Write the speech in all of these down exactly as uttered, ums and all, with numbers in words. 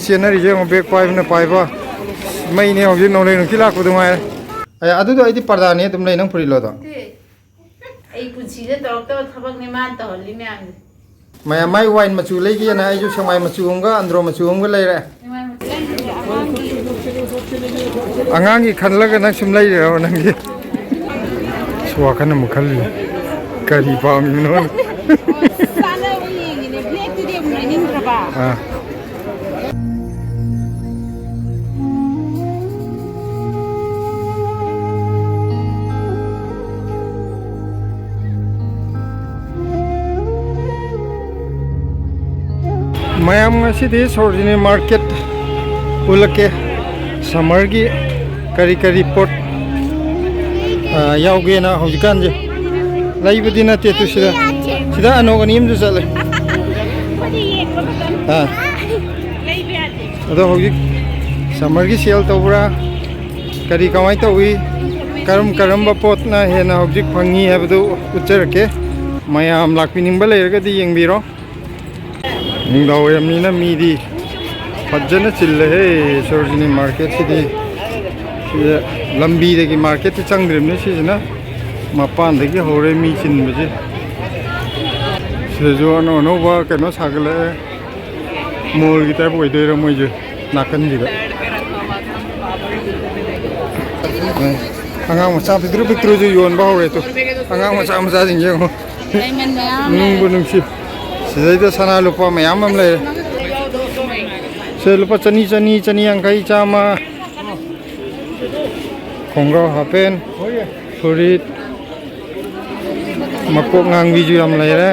ꯆꯦꯟꯅꯔꯤꯁꯦ ꯌꯦꯡꯉꯣ, ꯕꯦꯒ ꯄꯥꯏꯕꯅ ꯄꯥꯏꯕ꯫ ꯃꯩꯅꯦ ꯍꯧꯖꯤꯛ ꯅꯣꯡꯂꯩ ꯅꯨꯡꯁꯤꯠ ꯂꯥꯛꯄꯗꯨ ꯉꯥꯏꯔꯦ꯫ ꯑꯦ, ꯑꯗꯨꯗꯣ ꯑꯩꯗꯤ ꯄꯔꯗꯥꯅꯦ ꯑꯗꯨꯝ ꯂꯩ, ꯅꯪ ꯐꯨꯔꯤꯠꯂꯣ ꯑꯗꯣ? ꯑꯩ ꯄꯨꯟꯁꯤꯗ ꯇꯧꯔꯛꯇꯕ ꯊꯕꯛꯅꯦ ꯃꯥꯅ ꯇꯧꯍꯜꯂꯤ ꯃꯌꯥꯝꯁꯦ꯫ ꯃꯌꯥꯝ ꯃꯥꯏ ꯋꯥꯏꯟ ꯃꯆꯨ ꯂꯩꯒꯦꯅ ꯑꯩꯁꯨ ꯁꯦꯛꯃꯥꯏ ꯃꯆꯨ ꯑꯃꯒ ꯑꯟꯗ꯭ꯔꯣ ꯃꯆꯨ ꯑꯃꯒ ꯂꯩꯔꯦ꯫ ꯑꯉꯥꯡꯒꯤ ꯈꯜꯂꯒ ꯅꯪ ꯁꯨꯝ ꯂꯩꯔꯤꯔꯕ ꯅꯪꯒꯤ? ꯑꯁ, ꯋꯥꯈꯜ ꯑꯃꯨꯛ ꯈꯜꯂꯤ꯫ ꯀꯔꯤ ꯄꯥꯝꯃꯤꯕꯅꯣ? ꯆꯥꯅꯕ ꯌꯦꯡꯉꯤꯅꯦ꯫ ꯕ꯭ꯂꯦꯛꯇꯨꯗꯤ ꯑꯃꯨꯛ ꯂꯩꯅꯤꯡꯗ꯭ꯔꯕ? ꯑꯥ꯫ ꯃꯌꯥꯝ, ꯉꯁꯤꯗꯤ ꯁꯣꯔꯣꯖꯤꯅꯤ ꯃꯥꯔꯀꯦꯠ ꯎꯠꯂꯛꯀꯦ꯫ ꯁꯝꯃꯔꯒꯤ ꯀꯔꯤ ꯀꯔꯤ ꯄꯣꯠ, ꯑ, ꯌꯥꯎꯒꯦꯅ ꯍꯧꯖꯤꯛꯀꯥꯟꯁꯦ꯫ ꯂꯩꯕꯗꯤ ꯅꯠꯇꯦ ꯇꯨ ꯁꯤꯗ꯫ ꯁꯤꯗ ꯑꯅꯣꯛ ꯑꯅꯤ ꯑꯃꯁꯨ ꯆꯠꯂꯦ꯫ ꯑꯥ꯫ ꯑꯗꯣ ꯍꯧꯖꯤꯛ ꯁꯝꯃꯔꯒꯤ ꯁꯦꯜ ꯇꯧꯕ꯭ꯔꯥ? ꯀꯔꯤ ꯀꯃꯥꯏꯅ ꯇꯧꯏ? ꯀꯔꯝ ꯀꯔꯝꯕ ꯄꯣꯠꯅ ꯍꯦꯟꯅ ꯍꯧꯖꯤꯛ ꯐꯪꯉꯤ ꯍꯥꯏꯕꯗꯨ ꯎꯠꯆꯔꯛꯀꯦ꯫ ꯃꯌꯥꯝ ꯂꯥꯛꯄꯤꯅꯤꯡꯕ ꯂꯩꯔꯒꯗꯤ ꯌꯦꯡꯕꯤꯔꯣ꯫ ꯅꯨꯡꯗꯥꯡ ꯋꯥꯏꯔꯝꯅꯤꯅ ꯃꯤꯗꯤ ꯐꯖꯅ ꯆꯤꯜꯂꯦꯍꯦ ꯁꯣꯔꯣꯖꯤꯅꯤ ꯃꯥꯔꯀꯦꯠꯁꯤꯗꯤ꯫ ꯁꯤꯗ ꯂꯝꯕꯤꯗꯒꯤ ꯃꯥꯔꯀꯦꯠꯇꯤ ꯆꯪꯗ꯭ꯔꯤꯕꯅꯤ, ꯁꯤꯁꯤꯅ ꯃꯄꯥꯟꯗꯒꯤ ꯍꯧꯔꯦ ꯃꯤ ꯆꯤꯟꯕꯁꯦ꯫ ꯁꯤꯗꯁꯨ ꯑꯅꯧ ꯑꯅꯧꯕ ꯀꯩꯅꯣ ꯁꯥꯒꯠꯂꯛꯑꯦ꯫ ꯃꯣꯜꯒꯤ ꯇꯥꯏꯞ ꯑꯣꯏꯗꯣꯏꯔꯥ ꯃꯣꯏꯁꯦ ꯅꯥꯀꯟꯁꯤꯗ? ꯑꯉꯥꯡ ꯃꯆꯥ ꯄꯤꯛꯇ꯭ꯔꯨ ꯄꯤꯛꯇ꯭ꯔꯨꯁꯨ ꯌꯣꯟꯕ ꯍꯧꯔꯦ ꯇꯨ꯫ ꯑꯉꯥꯡ ꯃꯆꯥ ꯃꯆꯥꯁꯤꯡ ꯌꯦꯡꯉꯣ꯫ ꯂꯩꯃꯟ ꯃꯌꯥꯝ ꯂꯩ꯫ ꯅꯨꯡꯕꯨ ꯅꯨꯡꯁꯤ꯫ ꯁꯤꯗꯩꯗ ꯁꯅꯥ ꯂꯨꯄꯥ ꯃꯌꯥꯝ ꯑꯃ ꯂꯩꯔꯦ꯫ ꯁꯦ ꯂꯨꯄꯥ ꯆꯅꯤ, ꯆꯅꯤ, ꯆꯅꯤ ꯌꯥꯡꯈꯩ, ꯆꯥꯝꯃ꯫ ꯈꯣꯡꯒ꯭ꯔꯥꯎ ꯍꯥꯄꯦꯟ, ꯐꯨꯔꯤꯠ, ꯃꯀꯣꯛ ꯉꯥꯡꯕꯤꯁꯨ ꯌꯥꯝ ꯂꯩꯔꯦ꯫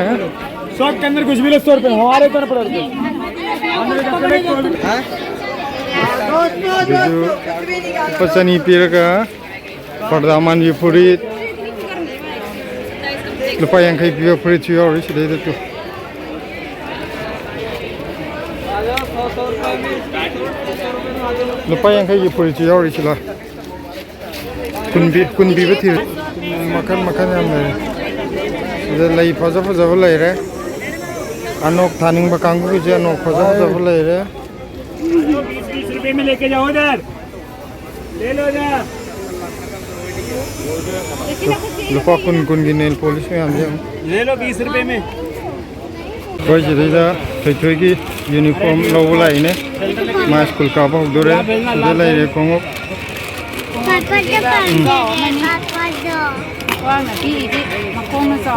शर्ट के अंदर कुछ भी ले, सौ रुपये, हमारे ऊपर पड़ा रुपये। ꯑꯗꯨꯁꯨ ꯂꯨꯄꯥ ꯆꯅꯤ ꯄꯤꯔꯒ ꯄꯔꯗꯥ ꯃꯥꯟꯕꯤ ꯐꯨꯔꯤꯠ, ꯂꯨꯄꯥ ꯌꯥꯡꯈꯩ ꯄꯤꯕ ꯐꯨꯔꯤꯠꯁꯨ ꯌꯥꯎꯔꯤ ꯁꯤꯗꯩꯗ ꯇꯨ꯫ ꯂꯨꯄꯥ ꯌꯥꯡꯈꯩꯒꯤ ꯐꯨꯔꯤꯠꯁꯨ ꯌꯥꯎꯔꯤ ꯁꯤꯂꯥ꯫ ꯀꯨꯟ ꯄꯤ-, ꯀꯨꯟ ꯄꯤꯕ ꯊꯤꯔꯦ꯫ ꯃꯈꯜ ꯃꯈꯜ ꯌꯥꯝ ꯂꯩꯔꯦ꯫ ꯁꯤꯗ ꯂꯩ ꯐꯖ ꯐꯖꯕ ꯂꯩꯔꯦ꯫ ꯑꯅꯣꯛ ꯊꯥꯅꯤꯡꯕ ꯀꯥꯡꯕꯨꯒꯤꯁꯦ ꯑꯅꯣꯛ ꯐꯖ ꯐꯖꯕ ꯂꯩꯔꯦ꯫ बीस बीस रुपए में लेके जाओ उधर, ले लो उधर। ꯂꯨꯄꯥ ꯀꯨꯟ ꯀꯨꯟꯒꯤ ꯅꯦꯜ ꯄꯣꯂꯤꯁ ꯃꯌꯥꯝꯁꯦ ꯌꯦꯡꯉꯨ꯫ ले लो बीस रुपए में। ꯑꯩꯈꯣꯏ ꯁꯤꯗꯩꯗ ꯊꯣꯏꯊꯣꯏꯒꯤ ꯌꯨꯅꯤꯐꯣꯔꯝ ꯂꯧꯕ ꯂꯥꯛꯏꯅꯦ꯫ ꯃꯥ ꯁ꯭ꯀꯨꯜ ꯀꯥꯕ ꯍꯧꯗꯣꯔꯦ꯫ ꯁꯤꯗ ꯂꯩꯔꯦ ꯈꯣꯡꯎꯞ꯫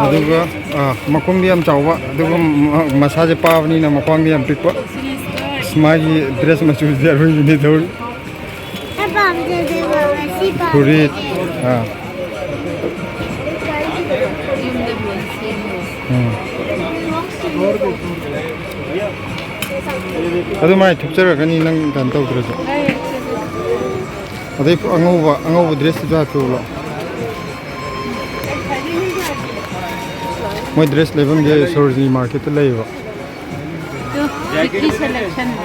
ꯑꯗꯨꯒ ꯑꯥ, ꯃꯈꯣꯡꯗꯤ ꯌꯥꯝ ꯆꯥꯎꯕ, ꯑꯗꯨꯒ ꯃ- ꯃꯁꯥꯁꯦ ꯄꯥꯕꯅꯤꯅ ꯃꯈ꯭ꯋꯥꯡꯗꯤ ꯌꯥꯝ ꯄꯤꯛꯄ꯫ ꯑꯁ, ꯃꯥꯒꯤ ꯗ꯭ꯔꯦꯁ ꯃꯆꯨꯁꯤꯗꯤ ꯑꯔꯣꯏꯕꯤꯅꯤ ꯇꯧꯔꯤ꯫ ꯐꯨꯔꯤꯠ꯫ ꯑꯥ꯫ ꯎꯝ꯫ ꯑꯗꯨ ꯃꯥꯏ ꯊꯨꯞꯆꯔꯛꯀꯅꯤ ꯅꯪ ꯀꯩꯅꯣ ꯇꯧꯗ꯭ꯔꯁꯨ꯫ ꯑꯗꯩ ꯑꯉꯧꯕ ꯑꯉꯧꯕ ꯗ꯭ꯔꯦꯁꯇꯨꯁꯨ ꯍꯥꯞꯄꯤꯌꯨ ꯂꯥꯎ꯫ ꯃꯣꯏ ꯗ꯭ꯔꯦꯁ ꯂꯩꯐꯝꯁꯦ ꯁꯣꯔꯣꯖꯤꯅꯤ ꯃꯥꯔꯀꯦꯠꯇ ꯂꯩꯌꯦꯕ꯫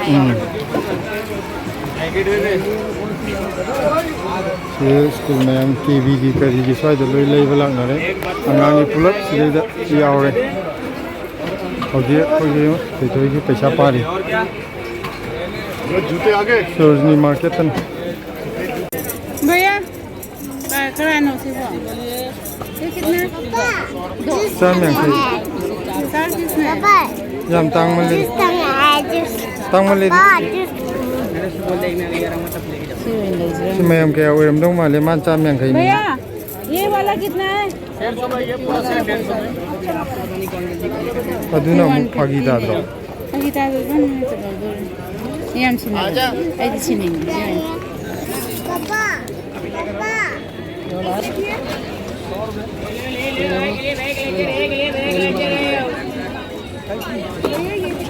ꯎꯝ꯫ ꯁꯤ ꯁ꯭ꯀꯨꯜ ꯃꯌꯥꯝ ꯀꯦ ꯕꯤꯒꯤ ꯀꯔꯤꯒꯤ ꯁ꯭ꯋꯥꯏꯗ ꯂꯣꯏ ꯂꯩꯕ ꯂꯥꯛꯅꯔꯦ꯫ ꯑꯉꯥꯡꯒꯤ ꯄꯨꯂꯞ ꯁꯤꯗꯩꯗ ꯌꯥꯎꯔꯦ꯫ ꯍꯧꯖꯤꯛ ꯑꯩꯈꯣꯏꯒꯤ ꯊꯣꯏꯊꯣꯏꯒꯤ ꯄꯩꯁꯥ ꯄꯥꯔꯤ꯫ ꯁꯣꯔꯣꯖꯤꯅꯤ ꯃꯥꯔꯀꯦꯠꯇꯅꯤ꯫ भैया, ꯀ- ꯀꯔꯥꯅꯣ ꯁꯤꯕꯣ? ꯁꯤ ꯀꯤꯠꯅ? ꯆꯥꯝ ꯌꯥꯡꯈꯩ꯫ ꯆꯥꯝ ꯀꯤꯁꯅ? ꯌꯥꯝ ꯇꯥꯡꯃꯜꯂꯤ꯫ ꯇꯥꯡꯃꯜꯂꯤ꯫ ꯁꯤ ꯑꯣꯏꯅ ꯂꯩꯖꯔꯦ꯫ ꯁꯤ ꯃꯌꯥꯝ ꯀꯌꯥ ꯑꯣꯏꯔꯝꯗꯧ ꯃꯥꯜꯂꯦ? ꯃꯥꯅ ꯆꯥꯝ ꯌꯥꯡꯈꯩꯅꯤ꯫ भैया, ये वाला कितना है? ꯑꯗꯨꯅ ꯑꯃꯨꯛ ꯐꯥꯒꯤ ꯇꯥꯗ꯭ꯔꯣ? ꯐꯥꯒꯤ ꯇꯥꯗ꯭ꯔꯣ? ꯌꯥꯝ ꯁꯤꯟꯅꯕ꯫ ꯑꯩꯗꯤ ꯁꯤꯟꯅꯤꯡꯉꯤ꯫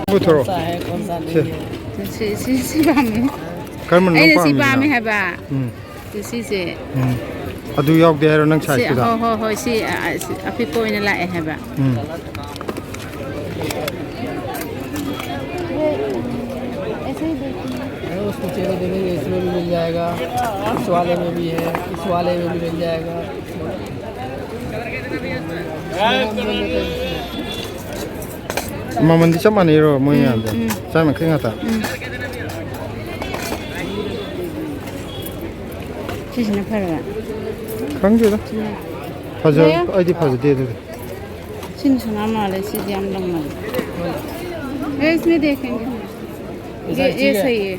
ꯄꯨꯊꯣꯔꯛꯑꯣ꯫ ꯁꯤ, ꯁꯤ, ꯁꯤ ꯄꯥꯝꯃꯤ꯫ ꯀꯔꯝꯕꯅꯣ ꯑꯩꯅ ꯁꯤ ꯄꯥꯝꯃꯤꯁꯤꯅ? ꯄꯥꯝꯃꯦ ꯍꯥꯏꯕ꯫ ꯎꯝ꯫ ꯁꯤ, ꯁꯤꯁꯦ꯫ ꯎꯝ꯫ ꯑꯗꯨ ꯌꯥꯎꯗꯦ ꯍꯥꯏꯔꯣ ꯅꯪ ꯁꯤ, ꯁꯥꯏꯖꯇꯨꯗ? ꯍꯣꯏ, ꯍꯣꯏ, ꯍꯣꯏ, ꯁꯤ, ꯑ, ꯑ, ꯁꯤ ꯑꯄꯤꯛꯄ ꯑꯣꯏꯅ ꯂꯥꯛꯑꯦ ꯍꯥꯏꯕ꯫ ꯎꯝ꯫ अरे, उसमें चेहरे देखेंगे, इसमें भी मिल जाएगा, इस वाले में भी है, इस वाले में भी मिल जाएगा। ꯃꯃꯟꯗꯤ ꯆꯞ ꯃꯥꯟꯅꯩꯔꯣ ꯃꯣꯏ ꯎꯝ, ꯃꯌꯥꯝꯁꯦ? ꯎꯝ꯫ ꯆꯥꯝ ꯌꯥꯡꯈꯩ ꯉꯥꯛꯇ? ꯎꯝ꯫ ꯁꯤꯁꯤꯅ ꯐꯔꯕ? ꯈꯪꯗꯦꯗ꯫ ꯁꯤꯅ ꯐꯖ-, ꯂꯩꯌꯣ꯫ ꯑꯩꯗꯤ ꯐꯖꯗꯦ ꯑꯗꯨꯗꯤ꯫ ꯁꯤꯅ ꯁꯅꯥ ꯃꯥꯜꯂꯦ, ꯁꯤꯗꯤ ꯌꯥꯝ ꯂꯪꯃꯜꯂꯦ꯫ ꯑꯦ, ꯏꯁꯃꯦ ꯗꯦꯈꯦꯡꯒꯦ꯫ ये, ये सही है।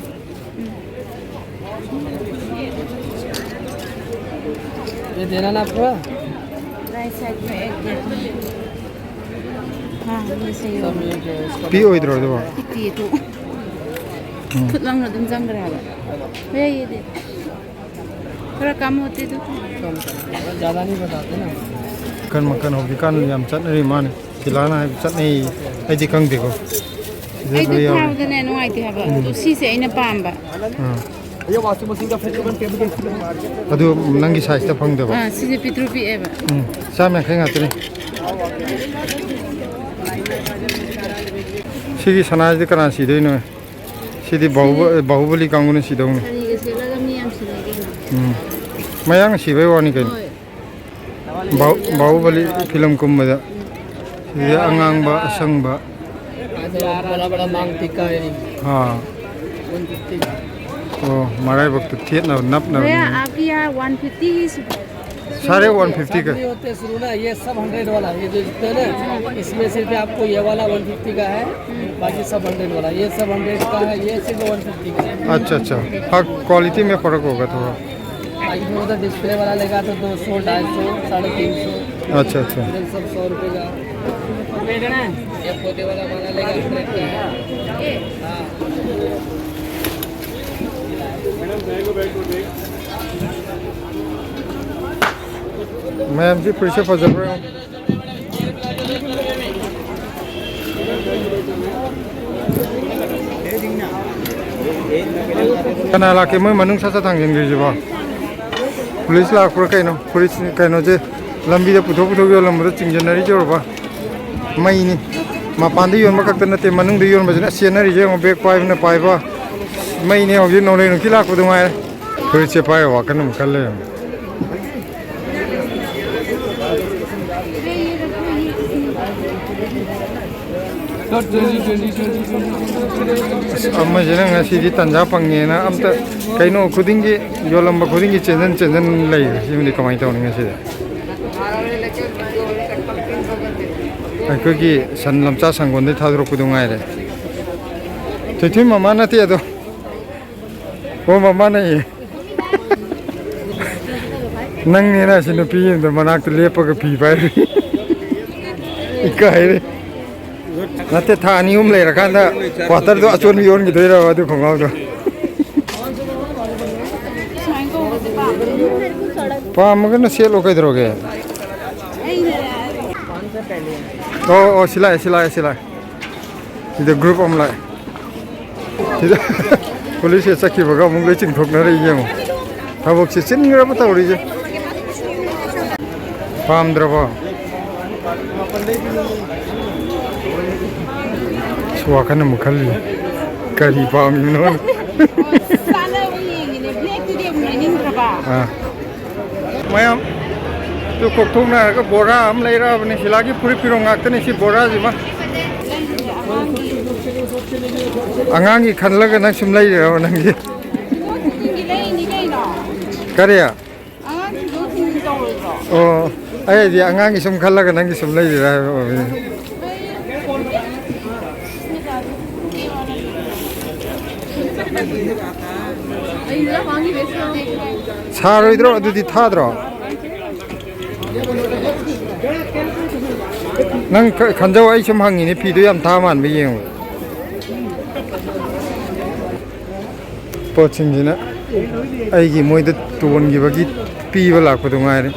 ये देना ना आपको? राइट साइड में एक दे दो। हाँ, ये सही होगा। ꯄꯤꯛꯑꯣꯏꯗ꯭ꯔꯣ ꯑꯗꯨꯕꯣ? ꯄꯤꯛꯇꯤꯌꯦ ꯇꯨ꯫ ꯎꯝ꯫ ꯈꯨꯠ ꯂꯪꯅ ꯑꯗꯨꯝ ꯆꯪꯈ꯭ꯔꯦ ꯍꯥꯏꯕ꯫ ꯍꯣꯏ, ये दे दो꯫ थोड़ा कम होते तो। ज़्यादा नहीं बताते ना। ꯃꯈꯟ ꯃꯈꯟ ꯍꯧꯖꯤꯛꯀꯥꯟ ꯌꯥꯝ ꯆꯠꯅꯔꯤ ꯃꯥꯅꯤ꯫ ꯐꯤꯂꯥꯅ ꯍꯥꯏꯕ ꯆꯠꯅꯩ꯫ ꯑꯩꯗꯤ ꯈꯪꯗꯦꯀꯣ꯫ ꯑꯩꯗꯤ ꯂꯣꯏ ꯌꯥꯎꯔꯦ꯫ ꯊꯥꯕꯗꯅꯦ ꯅꯨꯡꯉꯥꯏꯇꯦ ꯍꯥꯏꯕ꯫ ꯎꯝ꯫ ꯑꯗꯨ ꯁꯤꯁꯦ ꯑꯩꯅ ꯄꯥꯝꯕ꯫ ꯑꯥ꯫ ꯑꯗꯨ ꯅꯪꯒꯤ ꯁꯥꯏꯖꯇ ꯐꯪꯗꯕ? ꯑꯥ, ꯁꯤꯁꯦ ꯄꯤꯛꯇ꯭ꯔꯨ ꯄꯤꯛꯑꯦꯕ꯫ ꯎꯝ, ꯆꯥꯝ ꯌꯥꯡꯈꯩ ꯉꯥꯛꯇꯅꯤ꯫ ꯁꯤꯒꯤ ꯁꯅꯥꯁꯤꯗꯤ ꯀꯅꯥ ꯁꯤꯗꯣꯏꯅꯣ? ꯁꯤꯗꯤ ꯕꯥꯍꯨꯕ-, ꯕꯥꯍꯨꯕꯂꯤ ꯀꯥꯡꯕꯨꯅ ꯁꯤꯗꯧꯅꯤ꯫ ꯁꯥꯔꯤꯒ ꯁꯦꯠꯂꯒ ꯃꯤ ꯌꯥꯝ ꯁꯤꯅꯩ ꯀꯩꯅꯣ꯫ ꯎꯝ꯫ ꯃꯌꯥꯡꯅ ꯁꯤꯕꯩ ꯋꯥꯅꯤ ꯀꯩꯅꯣ꯫ ꯍꯣꯏ꯫ ꯕꯥꯍꯨ-, ꯕꯥꯍꯨꯕꯂꯤ ꯐꯤꯂꯝ ꯀꯨꯝꯕꯗ꯫ ꯁꯤꯗꯤ ꯑꯉꯥꯡꯕ, ꯑꯁꯪꯕ꯫ बड़ा बड़ा मांग टीका है। ꯑꯥ꯫ वन फिफ्टी का। ꯑꯣ, ꯃꯔꯥꯏꯕꯛꯇ ꯊꯦꯠꯅꯕ, ꯅꯞꯅꯕꯅꯤ꯫ भैया, आपके यहाँ वन फिफ्टी ही शुरू है। सारे वन फिफ्टी का। सब नहीं होते शुरू ना, ये सब हंड्रेड वाला, ये जो जितने हैं ना, इसमें सिर्फ आपको ये वाला वन फिफ्टी का है, बाकी सब हंड्रेड वाला, ये सब हंड्रेड का है, ये सिर्फ वन फिफ्टी का है। अच्छा, अच्छा। हाँ, क्वालिटी में फ़र्क होगा थोड़ा। बाकी थोड़ा सा डिस्प्ले वाला लेगा तो दो सौ, ढाई सौ, साढ़े तीन सौ। अच्छा, अच्छा। ये सब सौ रुपये का। ये पोते वाला माला लेगा, हंड्रेड का है। हाँ। ꯃꯌꯥꯝꯁꯤ ꯐꯨꯔꯤꯠꯁꯦ ꯐꯖꯕ꯭ꯔꯥ ꯌꯦꯡꯉꯣ꯫ ꯀꯅꯥ ꯂꯥꯛꯀꯦ? ꯃꯣꯏ ꯃꯅꯨꯡ ꯁꯠ ꯁꯠ ꯊꯥꯡꯖꯤꯟꯈ꯭ꯔꯤꯁꯤꯕꯣ? ꯄꯨꯂꯤꯁ ꯂꯥꯛꯄ꯭ꯔꯥ ꯀꯩꯅꯣ? ꯐꯨꯔꯤꯠ ꯀꯩꯅꯣꯁꯦ ꯂꯝꯕꯤꯗ ꯄꯨꯊꯣꯛ ꯄꯨꯊꯣꯛ ꯌꯣꯜꯂꯝꯕꯗꯣ ꯆꯤꯡꯁꯤꯟꯅꯔꯤꯁꯦ ꯎꯔꯕ? ꯃꯩꯅꯤ꯫ ꯃꯄꯥꯟꯗ ꯌꯣꯟꯕ ꯈꯛꯇ ꯅꯠꯇꯦ, ꯃꯅꯨꯡꯗ ꯌꯣꯟꯕꯁꯤꯅ ꯆꯦꯟꯅꯔꯤꯁꯦ ꯌꯦꯡꯉꯣ, ꯕꯦꯒ ꯄꯥꯏꯕꯅ ꯄꯥꯏꯕ꯫ ꯃꯩꯅꯦ ꯍꯧꯖꯤꯛ ꯅꯣꯡꯂꯩ ꯅꯨꯡꯁꯤꯠ ꯂꯥꯛꯄꯗꯨ ꯉꯥꯏꯔꯦ꯫ ꯐꯨꯔꯤꯠꯁꯦ ꯄꯥꯏꯔ ꯋꯥꯈꯜ ꯑꯃ ꯈꯜ ꯂꯩꯔꯝꯃꯦ꯫ ꯑꯁ, ꯑꯃꯁꯤꯅ ꯉꯁꯤꯗꯤ ꯇꯟꯖꯥ ꯐꯪꯉꯦꯅ ꯑꯝꯇ ꯀꯩꯅꯣ ꯈꯨꯗꯤꯡꯒꯤ, ꯌꯣꯜꯂꯝꯕ ꯈꯨꯗꯤꯡꯒꯤ ꯆꯦꯟꯖꯟ ꯆꯦꯟꯖꯟ ꯂꯩꯔꯦ꯫ ꯁꯤꯃꯗꯤ ꯀꯃꯥꯏꯅ ꯇꯧꯅꯤ ꯉꯁꯤꯗꯤ? ꯑꯩꯈꯣꯏꯒꯤ ꯁꯟ ꯂꯝꯆꯥ ꯁꯪꯒꯣꯟꯗꯩ ꯊꯥꯗꯣꯔꯛꯄꯗꯣ ꯉꯥꯏꯔꯦ꯫ ꯊꯣꯏꯊꯣꯏ ꯃꯃꯥ ꯅꯠꯇꯦ ꯑꯗꯣ꯫ ꯑꯣ, ꯃꯃꯥꯅꯦ꯫ ꯅꯪꯅꯦꯅ ꯁꯤ ꯅꯨꯄꯤ ꯑꯃꯗ ꯃꯅꯥꯛꯇ ꯂꯦꯞꯄꯒ ꯐꯤ ꯄꯥꯏꯔꯤ꯫ ꯏꯀꯥꯏꯔꯦ꯫ ꯅꯠꯇꯦ, ꯊꯥ ꯑꯅꯤ ꯑꯍꯨꯝ ꯂꯩꯔꯀꯥꯟꯗ ꯀ꯭ꯋꯥꯇꯔꯗꯣ ꯑꯆꯣꯟꯕꯤ ꯑꯣꯟꯈꯤꯗꯣꯏꯔꯕ ꯑꯗꯨ ꯈꯣꯡꯒ꯭ꯔꯥꯎꯗꯣ? ꯄꯥꯝꯃꯒꯅ ꯁꯦꯠꯂꯣ ꯀꯩꯗꯧꯔꯒꯦ? ꯑꯣ, ꯑꯣ, ꯁꯤ ꯂꯥꯛꯑꯦ, ꯁꯤ ꯂꯥꯛꯑꯦ, ꯁꯤ ꯂꯥꯛꯑꯦ꯫ ꯁꯤꯗ ꯒ꯭ꯔꯨꯞ ꯑꯃ ꯂꯥꯛꯑꯦ꯫ ꯁꯤꯗ ꯄꯨꯂꯤꯁꯁꯦ ꯆꯠꯈꯤꯕꯒ ꯑꯃꯨꯛ ꯂꯣꯏ ꯆꯤꯡꯊꯣꯛꯅꯔꯛꯏ ꯌꯦꯡꯉꯣ꯫ ꯊꯕꯛꯁꯦ ꯆꯤꯟꯈ꯭ꯔꯕ ꯇꯧꯔꯤꯁꯦ꯫ ꯄꯥꯝꯗ꯭ꯔꯕꯣ? ꯑꯁ, ꯋꯥꯈꯜ ꯑꯃꯨꯛ ꯈꯜꯂꯤ꯫ ꯀꯔꯤ ꯄꯥꯝꯃꯤꯕꯅꯣ? ꯆꯥꯅꯕ ꯌꯦꯡꯉꯤꯅꯦ, ꯕ꯭ꯂꯦꯛꯇꯨꯗꯤ ꯑꯃꯨꯛ ꯂꯩꯅꯤꯡꯗ꯭ꯔꯕ? ꯑꯥ꯫ ꯃꯌꯥꯝ, ꯇꯨ ꯀꯣꯛꯊꯣꯛꯅꯔꯒ ꯕꯣꯔꯥ ꯑꯃ ꯂꯩꯔꯛꯑꯕꯅꯦ꯫ ꯁꯤꯂꯥꯒꯤ ꯐꯨꯔꯤꯠ ꯐꯤꯔꯣꯟ ꯉꯥꯛꯇꯅꯦ ꯁꯤ ꯕꯣꯔꯥꯁꯤꯃ꯫ ꯑꯉꯥꯡꯒꯤ ꯈꯜꯂꯒ ꯅꯪ ꯁꯨꯝ ꯂꯩꯔꯤꯔꯕ ꯅꯪꯒꯤ? ꯂꯩꯅꯤ ꯀꯩꯅꯣ꯫ ꯀꯔꯤ? ꯑꯉꯥꯡꯒꯤ ꯇꯧꯔꯣꯏꯗ꯭ꯔꯣ? ꯑꯣ, ꯑꯩꯗꯤ ꯑꯉꯥꯡꯒꯤ ꯁꯨꯝ ꯈꯜꯂꯒ ꯅꯪꯒꯤ ꯁꯨꯝ ꯂꯩꯔꯤꯔꯥ ꯍꯥꯏꯕ ꯑꯣꯏꯔꯦ꯫ ꯁꯥꯔꯣꯏꯗ꯭ꯔꯣ ꯑꯗꯨꯗꯤ? ꯊꯥꯗ꯭ꯔꯣ? ꯅꯪ ꯈ-, ꯈꯟꯖꯧ, ꯑꯩ ꯁꯨꯝ ꯍꯪꯉꯤꯅꯦ, ꯐꯤꯗꯣ ꯌꯥꯝ ꯊꯥ ꯃꯥꯟꯕ ꯌꯦꯡꯉꯨ꯫ ꯄꯣꯠꯁꯤꯡꯁꯤꯅ ꯑꯩꯒꯤ ꯃꯣꯏꯗ ꯇꯣꯟꯈꯤꯕꯒꯤ ꯄꯤꯕ ꯂꯥꯛꯄꯗꯨ ꯉꯥꯏꯔꯦ꯫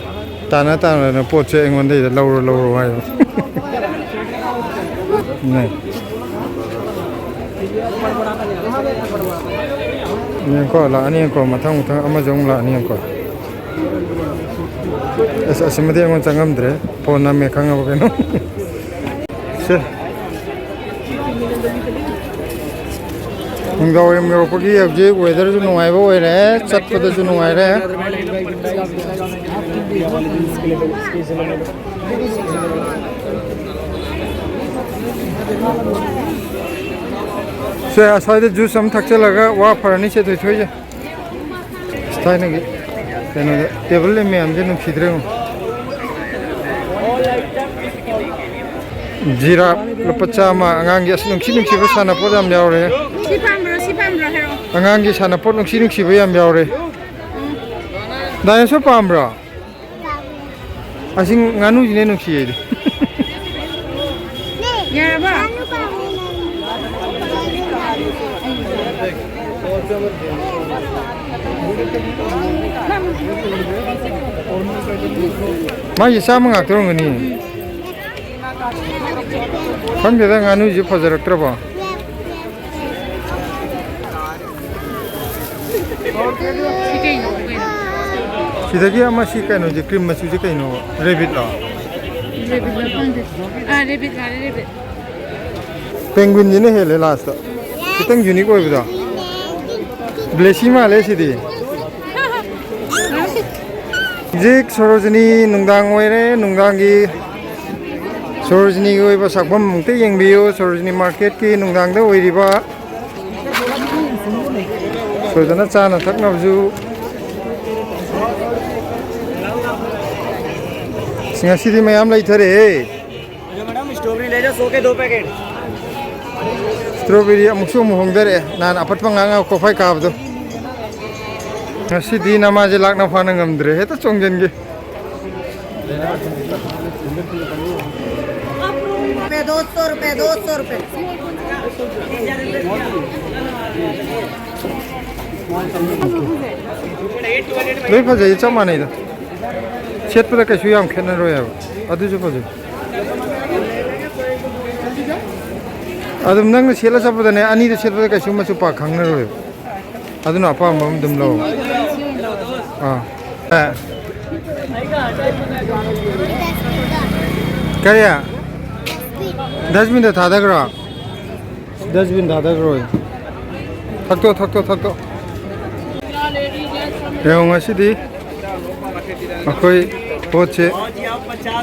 ꯇꯥꯅ ꯇꯥꯅꯅ ꯄꯣꯠꯁꯦ ꯑꯩꯉꯣꯟꯗꯩꯗ ꯂꯧꯔꯣ, ꯂꯧꯔꯣ ꯍꯥꯏꯕ꯫ ꯅꯦ꯫ ꯌꯦꯡꯉꯨꯀꯣ, ꯂꯥꯛꯑꯅꯤ, ꯌꯦꯡꯉꯨꯀꯣ, ꯃꯊꯪ ꯃꯊꯪ ꯑꯃꯁꯨ ꯑꯃꯨꯛ ꯂꯥꯛꯑꯅꯤ, ꯌꯦꯡꯉꯨꯀꯣ꯫ ꯑꯁ, ꯑꯁꯤꯃꯗꯤ ꯑꯩꯉꯣꯟꯗ ꯆꯪꯉꯝꯗ꯭ꯔꯦ꯫ ꯐꯣꯟ ꯅꯝꯃꯦ ꯈꯪꯉꯕ ꯀꯩꯅꯣ? ꯁꯦ꯫ ꯅꯨꯡꯗꯥꯡꯋꯥꯏꯔꯝ ꯌꯧꯔꯛꯄꯒꯤ ꯍꯧꯖꯤꯛ ꯋꯦꯗꯔꯁꯨ ꯅꯨꯡꯉꯥꯏꯕ ꯑꯣꯏꯔꯦ, ꯆꯠꯄꯗꯁꯨ ꯅꯨꯡꯉꯥꯏꯔꯦ꯫ ꯁꯦ, ꯑꯁ꯭ꯋꯥꯏꯗ ꯖꯨꯁ ꯑꯃ ꯊꯛꯆꯜꯂꯒ ꯋꯥ ꯐꯔꯅꯤ ꯁꯦ, ꯊꯣꯏꯊꯣꯏꯁꯦ꯫ ꯑꯁ, ꯊꯥꯏꯅꯒꯤ ꯀꯩꯅꯣꯗ ꯇꯦꯕꯜ ꯂꯦꯝ ꯃꯌꯥꯝꯁꯦ ꯅꯨꯡꯁꯤꯗ꯭ꯔꯦ ꯉꯣ꯫ ꯖꯤꯔꯥꯞ ꯂꯨꯄꯥ ꯆꯥꯝꯃ꯫ ꯑꯉꯥꯡꯒꯤ ꯑꯁ ꯅꯨꯡꯁꯤ ꯅꯨꯡꯁꯤꯕ ꯁꯥꯟꯅꯄꯣꯠ ꯌꯥꯝ ꯌꯥꯎꯔꯦ꯫ ꯁꯤ ꯄꯥꯝꯕ꯭ꯔꯣ? ꯁꯤ ꯄꯥꯝꯕ꯭ꯔꯣ? ꯍꯥꯏꯔꯛꯑꯣ꯫ ꯑꯉꯥꯡꯒꯤ ꯁꯥꯟꯅꯄꯣꯠ ꯅꯨꯡꯁꯤ ꯅꯨꯡꯁꯤꯕ ꯌꯥꯝ ꯌꯥꯎꯔꯦ꯫ ꯗꯥꯏꯅꯣꯁꯣꯔ ꯄꯥꯝꯕ꯭ꯔꯣ? ꯑꯁꯤ ꯉꯥꯅꯨꯁꯤꯅ ꯅꯨꯡꯁꯤ ꯑꯩꯗꯤ꯫ ꯌꯥꯔꯕ? ꯃꯥꯏꯁꯦ ꯆꯥꯝꯃ ꯉꯥꯛꯇ ꯑꯣꯏꯔꯝꯒꯅꯤ꯫ ꯈꯪꯗꯦꯗ, ꯉꯥꯅꯨꯁꯦ ꯐꯖꯔꯛꯇ꯭ꯔꯕꯣ? ꯁꯤ ꯀꯩꯅꯣ, ꯀꯩꯅꯣ? ꯁꯤꯗꯒꯤ ꯑꯃ ꯁꯤ ꯀꯩꯅꯣꯁꯦ, ꯀ꯭ꯔꯤꯝ ꯃꯆꯨꯁꯦ ꯀꯩꯅꯣ? ꯔꯦꯕꯤꯠꯂꯣ? ꯔꯦꯕꯤꯠꯂ ꯈꯪꯗꯦ꯫ ꯑꯥ, ꯔꯦꯕꯤꯠ ꯃꯥꯜꯂꯦ, ꯔꯦꯕꯤꯠ꯫ ꯄꯦꯡꯒ꯭ꯋꯤꯟꯁꯤꯅ ꯍꯦꯜꯂꯦ ꯂꯥꯁꯇ꯫ ꯈꯤꯇꯪ ꯌꯨꯅꯤꯛ ꯑꯣꯏꯕꯗꯣ꯫ ꯕ꯭ꯂꯦꯁꯤ ꯃꯥꯜꯂꯦ ꯁꯤꯗꯤ꯫ ꯍꯧꯖꯤꯛ ꯁꯣꯔꯣꯖꯤꯅꯤ ꯅꯨꯡꯗꯥꯡ ꯑꯣꯏꯔꯦ꯫ ꯅꯨꯡꯗꯥꯡꯒꯤ ꯁꯣꯔꯣꯖꯤꯅꯤꯒꯤ ꯑꯣꯏꯕ ꯁꯛꯐꯝ ꯑꯃꯨꯛꯇ ꯌꯦꯡꯕꯤꯌꯨ꯫ ꯁꯣꯔꯣꯖꯤꯅꯤ ꯃꯥꯔꯀꯦꯠꯀꯤ ꯅꯨꯡꯗꯥꯡꯗ ꯑꯣꯏꯔꯤꯕ꯫ ꯁꯣꯏꯗꯅ ꯆꯥꯅ ꯊꯛꯅꯕꯁꯨ꯫ ꯑꯁ, ꯉꯁꯤꯗꯤ ꯃꯌꯥꯝ ꯂꯩꯊꯔꯛꯑꯦ꯫ अच्छा मैडम, स्ट्रॉबेरी ले जाओ, सौ के दो पैकेट। ꯏꯁꯇ꯭ꯔꯣꯕꯦꯔꯤ ꯑꯃꯨꯛꯁꯨ ꯑꯃꯨꯛ ꯍꯣꯡꯊꯔꯛꯑꯦ꯫ ꯅꯍꯥꯟ ꯑꯄꯠꯄ ꯉꯥꯡꯉ ꯀꯣꯐꯥꯏ ꯀꯥꯕꯗꯣ꯫ ꯉꯁꯤꯗꯤ ꯅꯃꯥꯁꯦ ꯂꯥꯛꯅ ꯐꯥꯅ ꯉꯝꯗ꯭ꯔꯦ, ꯍꯦꯛꯇ ꯆꯣꯡꯁꯤꯟꯒꯦ꯫ रुपए, दो सौ रुपए, दो सौ रुपए। ꯂꯣꯏ ꯐꯖꯩ, ꯆꯞ ꯃꯥꯟꯅꯩꯗ꯫ ꯁꯦꯠꯄꯗ ꯀꯩꯁꯨ ꯌꯥꯝ ꯈꯦꯠꯅꯔꯣꯏ ꯍꯥꯏꯕ꯫ ꯑꯗꯨꯁꯨ ꯐꯖꯩ꯫ ꯑꯗꯨꯝ ꯅꯪꯅ ꯁꯦꯠꯂ ꯆꯠꯄꯗꯅꯦ, ꯑꯅꯤꯗ ꯁꯦꯠꯄꯗ ꯀꯩꯁꯨ ꯃꯆꯨ ꯄꯥꯛ ꯈꯪꯅꯔꯣꯏꯕ꯫ ꯑꯗꯨꯅ ꯑꯄꯥꯝꯕ ꯑꯃ ꯑꯗꯨꯝ ꯂꯧ꯫ ꯑꯥ꯫ ꯑꯦ꯫ ꯀꯔꯤ? ꯗꯁꯕꯤꯟꯗ ꯊꯥꯗꯈ꯭ꯔꯣ? ꯗꯁꯕꯤꯟ ꯊꯥꯗꯈ꯭ꯔꯣ꯫ ꯊꯛꯇꯣ, ꯊꯛꯇꯣ, ꯊꯛꯇꯣ꯫ ꯌꯦꯡꯉꯣ, ꯉꯁꯤꯗꯤ ꯑꯩꯈꯣꯏ ꯄꯣꯠꯁꯦ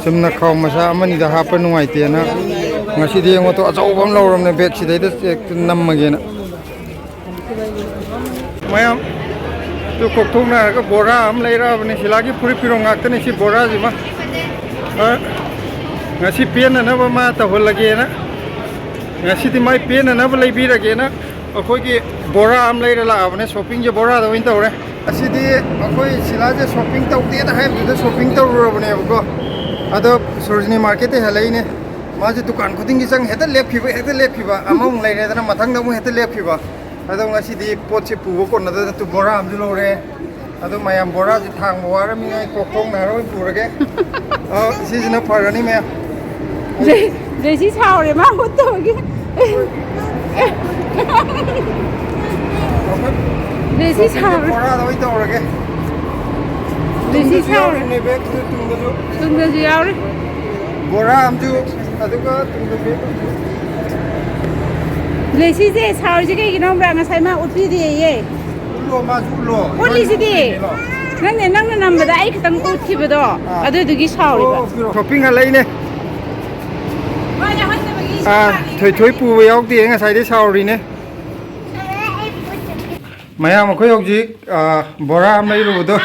ꯆꯨꯝꯅ ꯈꯥꯎ ꯃꯆꯥ ꯑꯃꯅꯤꯗ ꯍꯥꯞꯄ ꯅꯨꯡꯉꯥꯏꯇꯦꯅ ꯉꯁꯤꯗꯤ ꯌꯦꯡꯉꯣ ꯇꯣ, ꯑꯆꯧꯕ ꯑꯃ ꯂꯧꯔꯕꯅꯦ, ꯕꯦꯒꯁꯤꯗꯩꯗ ꯍꯦꯛꯇ ꯅꯝꯃꯒꯦꯅ꯫ ꯃꯌꯥꯝ, ꯇꯨ ꯀꯣꯛꯊꯣꯛꯅꯔꯒ ꯕꯣꯔꯥ ꯑꯃ ꯂꯩꯔꯛꯑꯕꯅꯦ꯫ ꯁꯤꯂꯥꯒꯤ ꯐꯨꯔꯤꯠ ꯐꯤꯔꯣꯟ ꯉꯥꯛꯇꯅꯦ ꯁꯤ ꯕꯣꯔꯥꯁꯤꯃ꯫ ꯑ, ꯉꯁꯤ ꯄꯦꯟꯅꯅꯕ ꯃꯥ ꯇꯧꯍꯜꯂꯒꯦꯅ, ꯉꯁꯤꯗꯤ ꯃꯥꯏ ꯄꯦꯟꯅꯅꯕ ꯂꯩꯕꯤꯔꯒꯦꯅ ꯑꯩꯈꯣꯏꯒꯤ ꯕꯣꯔꯥ ꯑꯃ ꯂꯩꯔ ꯂꯥꯛꯑꯕꯅꯦ꯫ ꯁꯣꯞꯄꯤꯡꯁꯦ ꯕꯣꯔꯥꯗ ꯑꯣꯏꯅ ꯇꯧꯔꯦ꯫ ꯑꯁꯤꯗꯤ ꯑꯩꯈꯣꯏ ꯁꯤꯂꯥꯁꯦ ꯁꯣꯞꯄꯤꯡ ꯇꯧꯗꯦꯅ ꯍꯥꯏꯕꯗꯨꯗ ꯁꯣꯞꯄꯤꯡ ꯇꯧꯔꯨꯔꯕꯅꯦꯕꯀꯣ꯫ ꯑꯗꯣ ꯁꯣꯔꯣꯖꯤꯅꯤ ꯃꯥꯔꯀꯦꯠꯇꯩ ꯍꯜꯂꯛꯏꯅꯦ꯫ ꯃꯥꯁꯦ ꯗꯨꯀꯥꯟ ꯈꯨꯗꯤꯡꯒꯤ ꯆꯪ ꯍꯦꯛꯇ ꯂꯦꯞꯈꯤꯕ, ꯍꯦꯛꯇ ꯂꯦꯞꯈꯤꯕ꯫ ꯑꯃꯃꯨꯛ ꯂꯩꯔꯦꯗꯅ ꯃꯊꯪꯗ ꯑꯃꯨꯛ ꯍꯦꯛꯇ ꯂꯦꯞꯈꯤꯕ꯫ ꯑꯗꯣ ꯉꯁꯤꯗꯤ ꯄꯣꯠꯁꯦ ꯄꯨꯕ ꯀꯣꯟꯅꯗꯗꯅ ꯇꯨ ꯕꯣꯔꯥ ꯑꯃꯁꯨ ꯂꯧꯔꯦ꯫ ꯑꯗꯣ ꯃꯌꯥꯝ ꯕꯣꯔꯥꯁꯦ ꯊꯥꯡꯕ ꯋꯥꯔꯃꯤꯅ ꯑꯩ ꯀꯣꯛꯊꯣꯡꯅ ꯍꯥꯏꯔ ꯑꯣꯏꯅ ꯄꯨꯔꯒꯦ꯫ ꯑ, ꯁꯤꯁꯤꯅ ꯐꯔꯅꯤ ꯃꯌꯥꯝ꯫ ꯖꯦ-, ꯖꯦꯁꯤ ꯁꯥꯎꯔꯦ ꯃꯥ ꯍꯨꯠꯇꯕꯒꯤ꯫ ꯖꯦꯁꯤ ꯁꯥꯎꯔꯦ꯫ ꯕꯣꯔꯥꯗ ꯑꯣꯏꯅ ꯇꯧꯔꯒꯦ꯫ ꯖꯦꯁꯤ ꯇꯨꯡꯗꯁꯨ ꯁꯥꯎꯔꯦ꯫ ꯌꯥꯎꯔꯤꯅꯦ, ꯕꯦꯒꯇꯨ ꯇꯨꯡꯗꯁꯨ꯫ ꯇꯨꯡꯗꯁꯨ ꯌꯥꯎꯔꯤ꯫ ꯕꯣꯔꯥ ꯑꯃꯁꯨ, ꯑꯗꯨꯒ ꯇꯨꯡꯗ ꯕꯦꯒ ꯑꯃꯁꯨ꯫ ꯖꯦꯁꯤꯁꯦ ꯁꯥꯎꯔꯤꯁꯦ ꯀꯩꯒꯤꯅꯣ ꯈꯪꯕ꯭ꯔꯥ? ꯉꯁꯥꯏ ꯃꯥ ꯎꯠꯄꯤꯗꯦꯌꯦ꯫ ꯎꯠꯂꯣ, ꯃꯥꯁꯨ ꯎꯠꯂꯣ꯫ ꯎꯠꯂꯤꯁꯤꯗꯤ꯫ ꯅꯪꯅꯦ, ꯅꯪꯅ ꯅꯝꯕꯗ ꯑꯩ ꯈꯤꯇꯪ ꯎꯠꯈꯤꯕꯗꯣ, ꯑꯥ꯫ ꯑꯗꯨꯗꯨꯒꯤ ꯁꯥꯎꯔꯤꯕ꯫ ꯑꯣ, ꯄꯤꯔꯣ꯫ ꯁꯣꯞꯄꯤꯡ ꯍꯜꯂꯛꯏꯅꯦ꯫ ꯍꯣꯏ, ꯌꯥꯎꯍꯟꯗꯕꯒꯤ ꯑꯥ, ꯁꯥꯎꯔꯤꯅꯦ꯫ ꯊꯣꯏꯊꯣꯏ ꯄꯨꯕ ꯌꯥꯎꯗꯦ ꯉꯁꯥꯏꯗꯩ ꯁꯥꯎꯔꯤꯅꯦ꯫ ꯃꯌꯥꯝ ꯑꯩꯈꯣꯏ ꯍꯧꯖꯤꯛ, ꯑꯥ, ꯕꯣꯔꯥ ꯑꯃ ꯂꯩꯔꯨꯕꯗꯣ꯫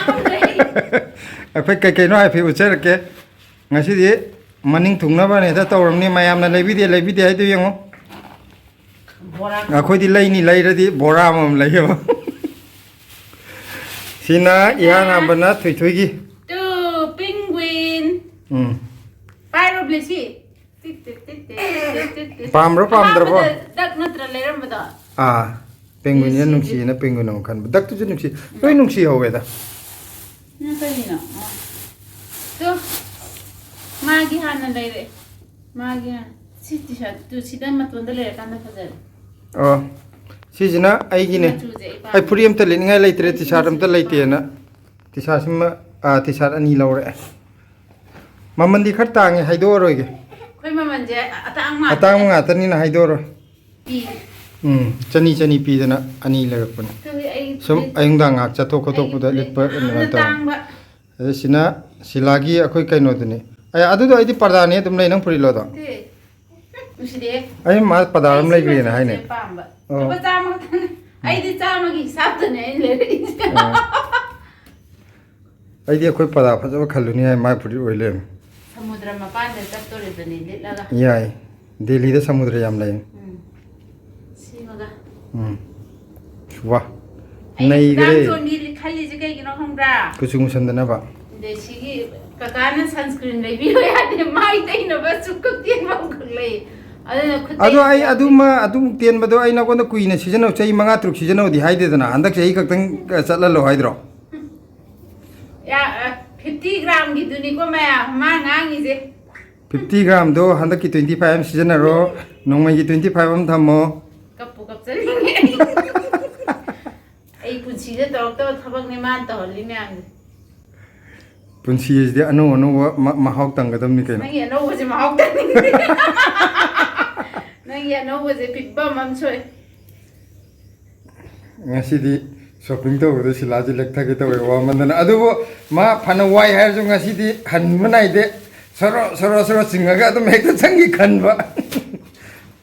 ꯑꯩꯈꯣꯏ ꯀꯩꯀꯩꯅꯣ ꯍꯥꯏꯐꯦꯠ ꯎꯠꯆꯔꯛꯀꯦ꯫ ꯉꯁꯤꯗꯤ ꯃꯅꯤꯡ ꯊꯨꯡꯅꯕꯅꯦꯗ ꯇꯧꯔꯝꯅꯤ꯫ ꯃꯌꯥꯝꯅ ꯂꯩꯕꯤꯗꯦ, ꯂꯩꯕꯤꯗꯦ ꯍꯥꯏꯗꯣ ꯌꯦꯡꯉꯣ꯫ ꯕꯣꯔꯥ꯫ ꯑꯩꯈꯣꯏꯗꯤ ꯂꯩꯅꯤ, ꯂꯩꯔꯗꯤ ꯕꯣꯔꯥ ꯑꯃꯃꯝ ꯂꯩꯌꯦꯕ꯫ ꯁꯤꯅ ꯏꯍꯥꯟ ꯍꯥꯟꯕꯅ ꯊꯣꯏꯊꯣꯏꯒꯤ꯫ ꯇꯨ, ꯄꯤꯡꯒ꯭ꯋꯤꯟ꯫ ꯎꯝ꯫ ꯄꯥꯏꯔꯣ, ꯕ꯭ꯂꯦꯁꯤ꯫ ꯇꯤꯠ, ꯇꯤꯠ, ꯇꯤꯠ, ꯇꯤꯠ, ꯇꯤꯠ, ꯇꯤꯠ, ꯇꯤꯠ꯫ ꯄꯥꯝꯕ꯭ꯔꯣ, ꯄꯥꯝꯗ꯭ꯔꯕꯣ? ꯑꯍꯥꯟꯕꯗ ꯗꯛ ꯅꯠꯇ꯭ꯔ ꯂꯩꯔꯝꯕꯗꯣ? ꯑꯥ, ꯄꯦꯡꯒ꯭ꯋꯤꯟꯁꯤꯅ ꯅꯨꯡꯁꯤꯌꯦꯅ ꯄꯦꯡꯒ꯭ꯋꯤꯟ ꯑꯃ ꯈꯟꯕ꯫ ꯗꯛꯇꯨꯁꯨ ꯅꯨꯡꯁꯤ, ꯂꯣꯏ ꯅꯨꯡꯁꯤ ꯍꯧꯋꯦꯗ꯫ ꯅꯪ ꯀꯔꯤꯅꯣ? ꯑꯥ꯫ ꯇꯨ, ꯃꯥꯒꯤ ꯍꯥꯟꯅ ꯂꯩꯔꯛꯑꯦ꯫ ꯃꯥꯒꯤ ꯍꯥꯟꯅ꯫ ꯁꯤ ꯇꯤ ꯁꯥꯔꯠ, ꯇꯨ, ꯁꯤꯗ ꯃꯇꯣꯟꯗ ꯂꯩꯔꯀꯥꯟꯗ ꯐꯖꯔꯦ꯫ ꯑꯣ, ꯁꯤꯁꯤꯅ ꯑꯩꯒꯤꯅꯦ꯫ ꯃꯆꯨꯁꯦ ꯑꯩ ꯄꯥꯝꯃꯦ꯫ ꯑꯩ ꯐꯨꯔꯤꯠ ꯑꯝꯇ ꯂꯤꯠꯅꯤꯡꯉꯥꯏ ꯂꯩꯇ꯭ꯔꯦ, ꯑꯩ ꯇꯤ ꯁꯥꯔꯠ ꯑꯝꯇ ꯃꯆꯨꯁꯦ ꯂꯩꯇꯦꯅ꯫ ꯇꯤ ꯁꯥꯔꯠꯁꯤꯃ, ꯑꯥ, ꯇꯤ ꯁꯥꯔꯠ ꯑꯅꯤ ꯂꯧꯔꯦ꯫ ꯃꯃꯟꯗꯤ ꯈꯔ ꯇꯥꯡꯉꯦ, ꯍꯥꯏꯗꯣꯛꯑꯔꯣꯏꯒꯦ꯫ ꯑꯩꯈꯣꯏ ꯃꯃꯜꯁꯦ ꯑꯇꯥꯡꯕ ꯉꯥꯛꯇꯅꯦ꯫ ꯑꯇꯥꯡꯕ ꯉꯥꯛꯇꯅꯤꯅ ꯍꯥꯏꯗꯣꯛꯑꯔꯣꯏ꯫ ꯄꯤ꯫ ꯎꯝ, ꯆꯅꯤ ꯆꯅꯤ ꯄꯤꯗꯅ ꯑꯅꯤ ꯂꯩꯔꯛꯄꯅꯦ꯫ ꯑꯗꯨꯗꯤ ꯑꯩ ꯁꯨꯝ ꯐꯨꯔꯤꯠ, ꯑꯌꯨꯛ ꯅꯨꯡꯗꯥꯡ ꯉꯥꯏꯍꯥꯛ ꯆꯠꯊꯣꯛ ꯈꯣꯠꯇꯣꯛꯄꯗ ꯑꯩ ꯂꯤꯠꯄ ꯐꯨꯔꯤꯠ ꯌꯥꯝꯅ ꯅꯨꯡꯉꯥꯏꯇꯕ꯫ ꯇꯥꯡꯕ꯫ ꯑꯗ ꯁꯤꯅ ꯁꯤꯂꯥꯒꯤ ꯑꯩꯈꯣꯏ ꯀꯩꯅꯣꯗꯨꯅꯤ꯫ ꯑꯦ, ꯑꯗꯨꯗꯣ ꯑꯩꯗꯤ ꯄꯔꯗꯥꯅꯤ ꯑꯗꯨꯝ ꯂꯩ, ꯅꯪ ꯐꯨꯔꯤꯠꯂꯣ ꯑꯗꯣ? ꯅꯠꯇꯦ꯫ ꯅꯨꯡꯁꯤꯗꯦ꯫ ꯑꯩ ꯃꯥ ꯄꯗꯥꯔ ꯑꯃ ꯑꯩ ꯂꯩꯈ꯭ꯔꯦꯅ ꯁꯤꯃ ꯍꯥꯏꯅꯦ꯫ ꯆꯦꯟꯁꯦ ꯄꯥꯝꯕ꯫ ꯑꯣ꯫ ꯂꯨꯄꯥ ꯆꯥꯝꯃ ꯈꯛꯇꯅꯦ꯫ ꯑꯩꯗꯤ ꯆꯥꯝꯃꯒꯤ ꯍꯤꯁꯥꯞꯇꯅꯦ ꯑꯩꯅ ꯂꯩꯔꯛꯏꯁꯦ꯫ ꯑꯣ꯫ ꯑꯩꯗꯤ ꯑꯩꯈꯣꯏ ꯄꯗꯥ ꯐꯖꯕ ꯈꯜꯂꯨꯅꯤ ꯍꯥꯏ, ꯃꯥꯏ ꯐꯨꯔꯤꯠ ꯑꯣꯏ ꯂꯩꯔꯝꯃꯦ꯫ ꯁꯃꯨꯗ꯭ꯔ ꯃꯄꯥꯟꯗ ꯆꯠꯇꯣꯔꯤꯕꯅꯤ ꯂꯤꯠꯂꯒ꯫ ꯌꯥꯏ꯫ ꯗꯦꯜꯂꯤꯗ ꯁꯃꯨꯗ꯭ꯔ ꯌꯥꯝ ꯂꯩ꯫ ꯎꯝ꯫ ꯁꯤꯃꯒ꯫ ꯎꯝ꯫ ꯋꯥ꯫ ꯑꯩꯅ ꯅꯩꯈ꯭ꯔꯦ꯫ ꯈꯨꯗꯥꯡ ꯆꯣꯟꯕꯤ ꯈꯜꯂꯤꯁꯦ ꯀꯩꯒꯤꯅꯣ ꯈꯪꯕ꯭ꯔꯥ? ꯀꯨꯆꯨ ꯃꯨꯁꯟꯗꯅꯕ꯫ ꯑꯗꯩ ꯁꯤꯒꯤ ꯀꯀꯥꯅ sunscreen ꯂꯩꯕꯤꯌꯣ ꯌꯥꯗꯦ, ꯃꯥꯏ ꯇꯩꯅꯕ ꯆꯨꯛꯀꯛ ꯇꯦꯟꯕ ꯑꯃꯈꯛ ꯂꯩ꯫ ꯑꯗꯨꯅ ꯈꯨꯠ ꯑꯗꯣ ꯑꯩ ꯇꯩꯅꯕ ꯑꯗꯨꯃ ꯑꯗꯨꯃꯨꯛ ꯇꯦꯟꯕꯗꯣ ꯑꯩ ꯅꯉꯣꯟꯗ ꯀꯨꯏꯅ ꯁꯤꯖꯤꯟꯅꯧ, ꯆꯍꯤ ꯃꯉꯥ ꯇꯔꯨꯛ ꯁꯤꯖꯤꯟꯅꯧꯗꯤ ꯍꯥꯏꯗꯦꯗꯅ, ꯍꯟꯗꯛ ꯆꯍꯤ ꯈꯛꯇꯪ ꯆꯠꯍꯜꯂꯣ ꯍꯥꯏꯗ꯭ꯔꯣ? ꯌꯥ, ꯑ, fifty gramꯒꯤꯗꯨꯅꯤꯀꯣ ꯃꯌꯥꯝ ꯃꯥ ꯉꯥꯡꯉꯤꯁꯦ꯫ Fifty gramꯗꯣ ꯍꯟꯗꯛꯀꯤ twenty five ꯑꯃ ꯁꯤꯖꯤꯟꯅꯔꯣ, ꯅꯣꯡꯃꯩꯒꯤ twenty five ꯑꯃ ꯊꯝꯃꯣ꯫ ꯀꯞꯄꯨ ꯀꯞꯆꯅꯤꯡꯉꯦ ꯑꯩ꯫ ꯑꯩ ꯄꯨꯟꯁꯤꯗ ꯇꯧꯔꯛꯇꯕ ꯊꯕꯛꯅꯦ ꯃꯥꯅ ꯇꯧꯍꯜꯂꯤ ꯃꯌꯥꯝꯁꯦ꯫ ꯄꯨꯟꯁꯤ ꯑꯁꯤꯗꯤ ꯑꯅꯧ ꯑꯅꯧꯕ ꯃ- ꯃꯍꯥꯎ ꯇꯪꯒꯗꯕꯅꯤ ꯀꯩꯅꯣ꯫ ꯅꯪꯒꯤ ꯑꯅꯧꯕꯁꯦ ꯃꯍꯥꯎ ꯇꯪꯅꯤꯡꯗꯦ꯫ ꯅꯪꯒꯤ ꯑꯅꯧꯕꯁꯦ ꯐꯤꯕꯝ ꯑꯃ ꯁꯣꯏ꯫ ꯉꯁꯤꯗꯤ shopping ꯇꯧꯕꯗ ꯁꯤꯂꯥꯁꯦ ꯂꯦꯛꯊꯒꯦ ꯇꯧꯋꯦ ꯋꯥꯃꯟꯗꯅ꯫ ꯑꯗꯨꯕꯨ ꯃꯥ ꯐꯅ ꯋꯥꯏ ꯍꯥꯏꯔꯁꯨ ꯉꯁꯤꯗꯤ ꯍꯟꯕ ꯅꯥꯏꯗꯦ꯫ ꯁꯣꯔꯣ ꯁꯣꯔꯣ ꯁꯣꯔꯣ ꯆꯤꯡꯉꯒ ꯑꯗꯨꯝ ꯍꯦꯛꯇ ꯆꯪꯈꯤ ꯈꯟꯕ꯫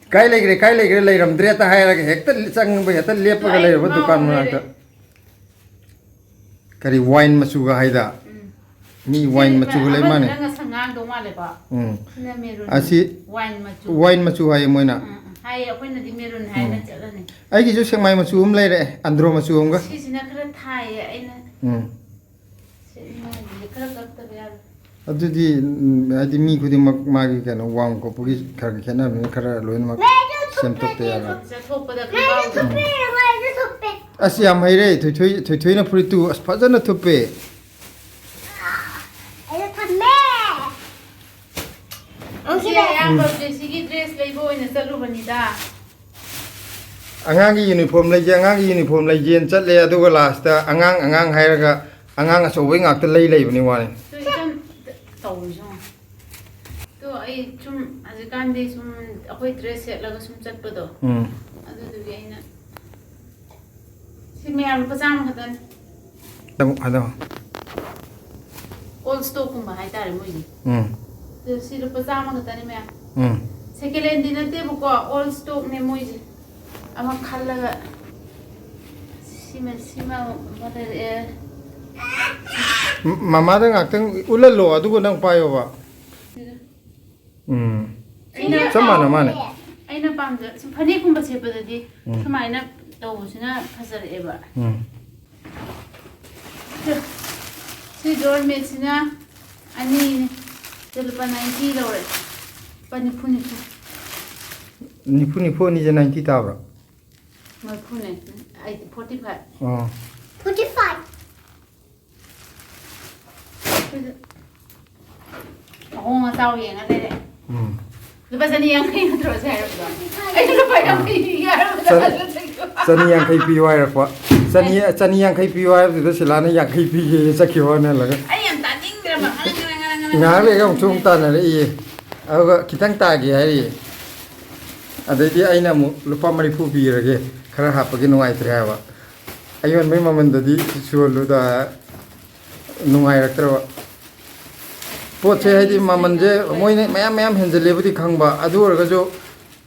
"ꯀꯥꯏ ꯂꯩꯈ꯭ꯔꯦ, ꯀꯥꯏ ꯂꯩꯈ꯭ꯔꯦ, ꯂꯩꯔꯝꯗ꯭ꯔꯦ" ꯍꯦꯛꯇ ꯍꯥꯏꯔꯒ ꯍꯦꯛꯇ ꯆꯪꯕ, ꯍꯦꯛꯇ ꯂꯦꯞꯄꯒ ꯑꯩ ꯂꯩꯔꯕ ꯗꯨꯀꯥꯟ ꯉꯥꯎꯔꯦ꯫ ꯃꯅꯥꯛꯇ꯫ ꯀꯔꯤ wine ꯃꯆꯨꯒ ꯍꯥꯏꯗ? ꯎꯝ꯫ ꯃꯤ wine ꯁꯤꯗꯤ ꯃꯆꯨꯒ ꯂꯩ ꯑꯃꯗꯨꯅ ꯃꯥꯅꯦ꯫ ꯉꯁꯪ ꯉꯥꯡꯗꯧ ꯃꯥꯜꯂꯦꯀꯣ꯫ ꯎꯝ꯫ ꯁꯤꯅ maroon꯫ ꯑꯁꯤ Wine ꯃꯆꯨ꯫ Wine ꯃꯆꯨ ꯍꯥꯏꯌꯦ ꯃꯣꯏꯅ꯫ ꯎꯝ, ꯎꯝ꯫ ꯍꯥꯏꯌꯦ, ꯑꯩꯈꯣꯏꯅꯗꯤ maroon ꯍꯥꯏꯅ ꯎꯝ꯫ ꯆꯠꯂꯅꯤ꯫ ꯑꯩꯒꯤꯁꯨ ꯁꯦꯛꯃꯥꯏ ꯃꯆꯨ ꯑꯃ ꯂꯩꯔꯦ, ꯑꯟꯗ꯭ꯔꯣ ꯃꯆꯨ ꯑꯃꯒ꯫ ꯁꯤꯁꯤꯅ ꯈꯔ ꯊꯥꯏꯌꯦ ꯑꯩꯅ ꯎꯝ꯫ ꯁꯦꯠꯅꯤꯡꯉꯥꯏꯁꯤꯗꯤ ꯈꯔ ꯀꯛꯇꯕ ꯌꯥꯔꯣꯏ꯫ ꯑꯗꯨꯗꯤ, ꯎꯝ, ꯍꯥꯏꯗꯤ ꯃꯤ ꯈꯨꯗꯤꯡꯃꯛ ꯃꯥꯒꯤ ꯀꯩꯅꯣ ꯋꯥꯡ ꯈꯣꯠꯄꯒꯤ ꯈꯔ ꯈꯔ ꯈꯦꯠꯅꯕꯅꯤꯅ ꯈꯔ ꯂꯣꯏꯅꯃꯛ ꯁꯦꯝꯗꯣꯛꯇ ꯌꯥꯔꯣꯏ꯫ ꯆꯠꯊꯣꯛꯄꯗ ꯈꯪꯒꯥꯎꯗ꯫ ꯑꯁ, ꯌꯥꯝ ꯍꯩꯔꯦ ꯊꯣꯏꯊꯣꯏ, ꯊꯣꯏꯊꯣꯏꯅ ꯐꯨꯔꯤꯠꯇꯨ ꯑꯁ ꯐꯖꯅ ꯊꯨꯞꯄꯦ꯫ ꯁꯤ ꯑꯌꯥꯝꯕ ꯖꯦꯁꯤꯒꯤ dress ꯂꯩꯕ ꯑꯣꯏꯅ ꯆꯠꯂꯨꯕꯅꯤꯗ꯫ ꯑꯉꯥꯡꯒꯤ uniform ꯂꯩꯒꯦ, ꯑꯉꯥꯡꯒꯤ uniform ꯂꯩꯒꯦꯅ ꯆꯠꯂꯦ, ꯑꯗꯨꯒ lastꯇ ꯑꯉꯥꯡ ꯑꯉꯥꯡ ꯍꯥꯏꯔꯒ ꯑꯉꯥꯡ ꯑꯆꯧꯕꯩ ꯉꯥꯛꯇ ꯂꯩ ꯂꯩꯕꯅꯤ ꯋꯥꯅꯤ꯫ ꯇꯨ ꯏꯆꯝ ꯇꯧꯔꯤꯁꯦ ꯌꯦꯡꯉꯣ꯫ ꯇꯨ ꯑꯩ ꯁꯨꯝ ꯍꯧꯖꯤꯛꯀꯥꯟꯗꯤ ꯁꯨꯝ ꯑꯩꯈꯣꯏ dress ꯁꯦꯠꯂꯒ ꯁꯨꯝ ꯆꯠꯄꯗꯣ꯫ ꯎꯝ꯫ ꯑꯗꯨꯗꯨꯒꯤ ꯑꯩꯅ ꯁꯤ ꯃꯌꯥꯝ ꯂꯨꯄꯥ ꯆꯥꯝꯃ ꯈꯛꯇꯅꯤ꯫ ꯇꯃꯨꯛ ꯍꯥꯏꯗꯣ꯫ Old stockꯀꯨꯝꯕ ꯍꯥꯏꯇꯥꯔꯦ ꯃꯣꯏꯁꯦ꯫ ꯎꯝ꯫ ꯑꯗꯨ ꯁꯤ ꯂꯨꯄꯥ ꯆꯥꯝꯃ ꯈꯛꯇꯅꯤ ꯃꯌꯥꯝ꯫ ꯎꯝ꯫ Second handꯗꯤ ꯅꯠꯇꯦꯕꯀꯣ, old stockꯅꯦ ꯃꯣꯏꯁꯦ꯫ ꯑꯃ ꯈꯜꯂꯒ ꯁꯤꯃ, ꯁꯤꯃ ꯑꯃ ꯂꯩꯔꯛꯑꯦ꯫ ꯃ-, ꯃꯃꯥꯗ ꯉꯥꯛꯇꯪ ꯎꯠꯍꯜꯂꯣ, ꯑꯗꯨꯒ ꯅꯪ ꯄꯥꯏꯌꯣꯕ꯫ ꯁꯤꯗ꯫ ꯎꯝ꯫ ꯑꯩꯅ ꯆꯞ ꯃꯥꯟꯅ ꯃꯥꯅꯦ꯫ ꯑꯩꯅ ꯄꯥꯝꯖ-, ꯁꯨꯝ ꯐꯅꯦꯛꯀꯨꯝꯕ ꯁꯦꯠꯄꯗꯗꯤ ꯎꯝ꯫ ꯁꯨꯃꯥꯏꯅ ꯇꯧꯕꯁꯤꯅ ꯐꯖꯔꯛꯑꯦꯕ꯫ ꯎꯝ꯫ ꯁꯤ ꯗꯣꯔꯃꯦꯠꯁꯤꯅ ꯑꯅꯤꯅꯦ꯫ ꯁꯤ ꯂꯨꯄꯥ ninety ꯂꯧꯔꯦ꯫ ꯂꯨꯄꯥ ꯅꯤꯐꯨ, ꯅꯤꯐꯨ꯫ ꯅꯤꯐꯨ, ꯅꯤꯐꯨ ꯑꯅꯤꯁꯦ ninety ꯇꯥꯕ꯭ꯔꯥ? ꯃꯔꯤꯐꯨꯅꯦ꯫ ꯑꯩꯗꯤ forty five꯫ ꯑꯣ꯫ Forty five꯫ ꯑꯍꯣꯡ ꯑꯆꯥꯎ ꯌꯦꯡꯉ ꯂꯩꯔꯦ꯫ ꯎꯝ꯫ ꯂꯨꯄꯥ ꯆꯅꯤ ꯌꯥꯡꯈꯩ ꯅꯠꯇ꯭ꯔꯣ ꯁꯤ ꯍꯥꯏꯔꯛꯄꯗꯣ? ꯑꯩꯅ ꯂꯨꯄꯥ ꯌꯥꯡꯈꯩ ꯄꯤꯒꯦ ꯍꯥꯏꯔꯕꯗ ꯆ-, ꯆꯅꯤ ꯌꯥꯡꯈꯩ ꯄꯤꯌꯨ ꯍꯥꯏꯔꯛꯄ꯫ ꯆꯅꯤ, ꯆꯅꯤ ꯌꯥꯡꯈꯩ ꯄꯤꯌꯨ ꯍꯥꯏꯕꯗꯨꯗ ꯁꯤꯂꯥꯅ ꯌꯥꯡꯈꯩ ꯄꯤꯒꯦ ꯆꯠꯈꯤꯕ ꯋꯥꯅꯦ ꯍꯜꯂꯒ꯫ ꯑꯩ ꯌꯥꯝ ꯇꯥꯅꯤꯡꯗ꯭ꯔꯕ꯫ ꯉꯥꯏꯍꯥꯛ ꯂꯩꯔꯒ ꯑꯃꯨꯛꯁꯨ ꯑꯃꯨꯛ ꯇꯥꯟꯅꯔꯛꯏꯌꯦ꯫ ꯑꯗꯨꯒ ꯈꯤꯇꯪ ꯇꯥꯒꯦ ꯍꯥꯏꯔꯤꯌꯦ꯫ ꯑꯗꯩꯗꯤ ꯑꯩꯅ ꯑꯃꯨꯛ ꯂꯨꯄꯥ ꯃꯔꯤꯐꯨ ꯄꯤꯔꯒꯦ, ꯈꯔ ꯍꯥꯞꯄꯒꯦ, ꯅꯨꯡꯉꯥꯏꯇ꯭ꯔꯦ ꯍꯥꯏꯕ꯫ ꯑꯌꯣꯟꯕꯩ ꯃꯃꯜꯗꯗꯤ ꯁꯤꯁꯨ ꯌꯣꯜꯂꯨꯗ ꯅꯨꯡꯉꯥꯏꯔꯛꯇ꯭ꯔꯕ꯫ ꯄꯣꯠꯁꯦ ꯍꯥꯏꯗꯤ ꯃꯃꯜꯁꯦ ꯃꯣꯏꯅ ꯃꯌꯥꯝ ꯃꯌꯥꯝ ꯍꯦꯟꯖꯜꯂꯦꯕꯨꯗꯤ ꯈꯪꯕ, ꯑꯗꯨ ꯑꯣꯏꯔꯒꯁꯨ,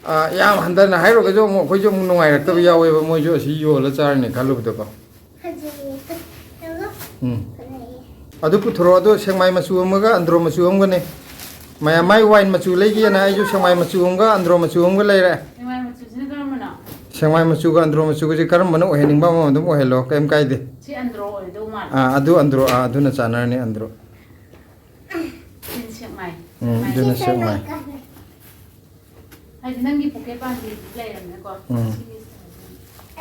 ꯑ, ꯌꯥꯝ ꯍꯟꯊꯅ ꯍꯥꯏꯔꯨꯔꯒꯁꯨ ꯑꯃꯨꯛ ꯑꯩꯈꯣꯏꯁꯨ ꯑꯃꯨꯛ ꯅꯨꯡꯉꯥꯏꯔꯛꯇꯕ ꯌꯥꯎꯋꯦꯕ, ꯃꯣꯏꯁꯨ ꯑꯁꯤ ꯌꯣꯜꯂ ꯆꯥꯔꯅꯤ ꯈꯜꯂꯨꯕꯗꯀꯣ꯫ ꯐꯖꯩꯌꯦ꯫ ꯎꯝ꯫ ꯐꯖꯩꯌꯦ꯫ ꯑꯗꯨ ꯄꯨꯊꯣꯔꯛꯑꯣ, ꯑꯗꯣ ꯁꯦꯛꯃꯥꯏ ꯃꯆꯨ ꯑꯃꯒ ꯑꯟꯗ꯭ꯔꯣ ꯃꯆꯨ ꯑꯃꯒꯅꯦ꯫ ꯃꯌꯥꯝ ꯃꯥꯏ ꯋꯥꯏꯟ ꯃꯆꯨ ꯂꯩꯒꯦꯅ ꯑꯩꯁꯨ ꯁꯦꯛꯃꯥꯏ ꯃꯆꯨ ꯑꯃꯒ ꯑꯟꯗ꯭ꯔꯣ ꯃꯆꯨ ꯑꯃꯒ ꯂꯩꯔꯦ꯫ ꯁꯦꯛꯃꯥꯏ ꯃꯆꯨꯁꯤꯅ ꯀꯔꯝꯕꯅꯣ? ꯁꯦꯛꯃꯥꯏ ꯃꯆꯨꯒ ꯑꯟꯗ꯭ꯔꯣ ꯃꯆꯨꯒꯁꯦ ꯀꯔꯝꯕꯅ ꯑꯣꯏꯍꯟꯅꯤꯡꯕ ꯑꯃ ꯑꯗꯨꯝ ꯑꯣꯏꯍꯜꯂꯣ, ꯀꯩꯝ ꯀꯥꯏꯗꯦ꯫ ꯁꯤ ꯑꯟꯗ꯭ꯔꯣ ꯑꯣꯏꯗꯧ ꯃꯥꯜꯂꯦ꯫ ꯑꯥ, ꯑꯗꯨ ꯑꯟꯗ꯭ꯔꯣ, ꯑꯥ, ꯑꯗꯨꯅ ꯆꯥꯟꯅꯔꯅꯤ, ꯑꯟꯗ꯭ꯔꯣ꯫ ꯁꯤꯅ ꯁꯦꯛꯃꯥꯏ꯫ ꯎꯝ, ꯁꯦꯛꯃꯥꯏ꯫ ꯑꯗꯨꯅ ꯁꯦꯛꯃꯥꯏ꯫ ꯍꯥꯏꯗꯤ ꯅꯪꯒꯤ ꯄꯣꯀꯦꯠ ꯄꯥꯟꯕꯤꯗꯤ ꯂꯩꯔꯝꯅꯤꯀꯣ? ꯎꯝ꯫ ꯁꯤꯒꯤ